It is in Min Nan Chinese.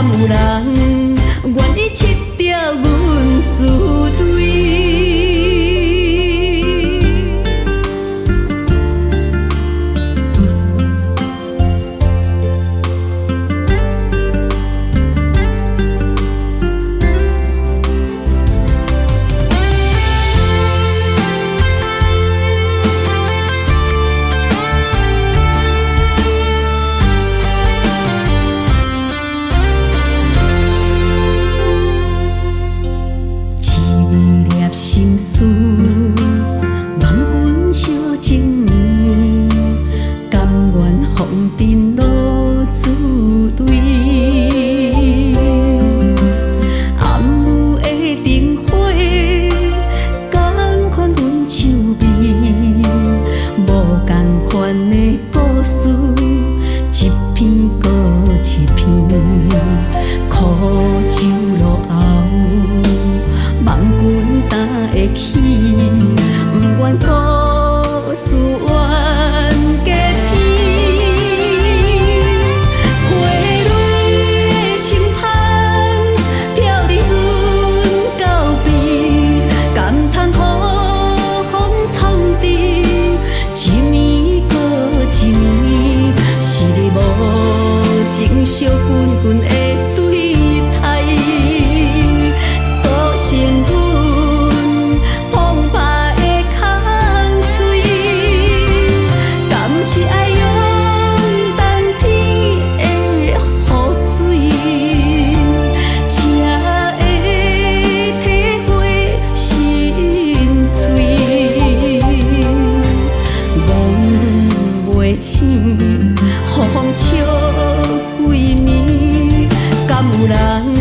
有人願意拭掉阮珠淚？一粒心事，望阮相情绵，甘願風塵落珠淚。暗暝的燈火，仝款阮手尾，無仝款的故事，一篇閣一篇，苦酒落後，望阮擔會起，毋願故事冤家篇。花蕊的清香，飄佇阮厚邊，甘通予風創治，一暝閣一暝，是你無情惜阮阮的對待，造成阮澎湃的空喙，敢是愛用冬天的雨水，才會體會心碎。戇袂醒，予風笑規暝，敢有人？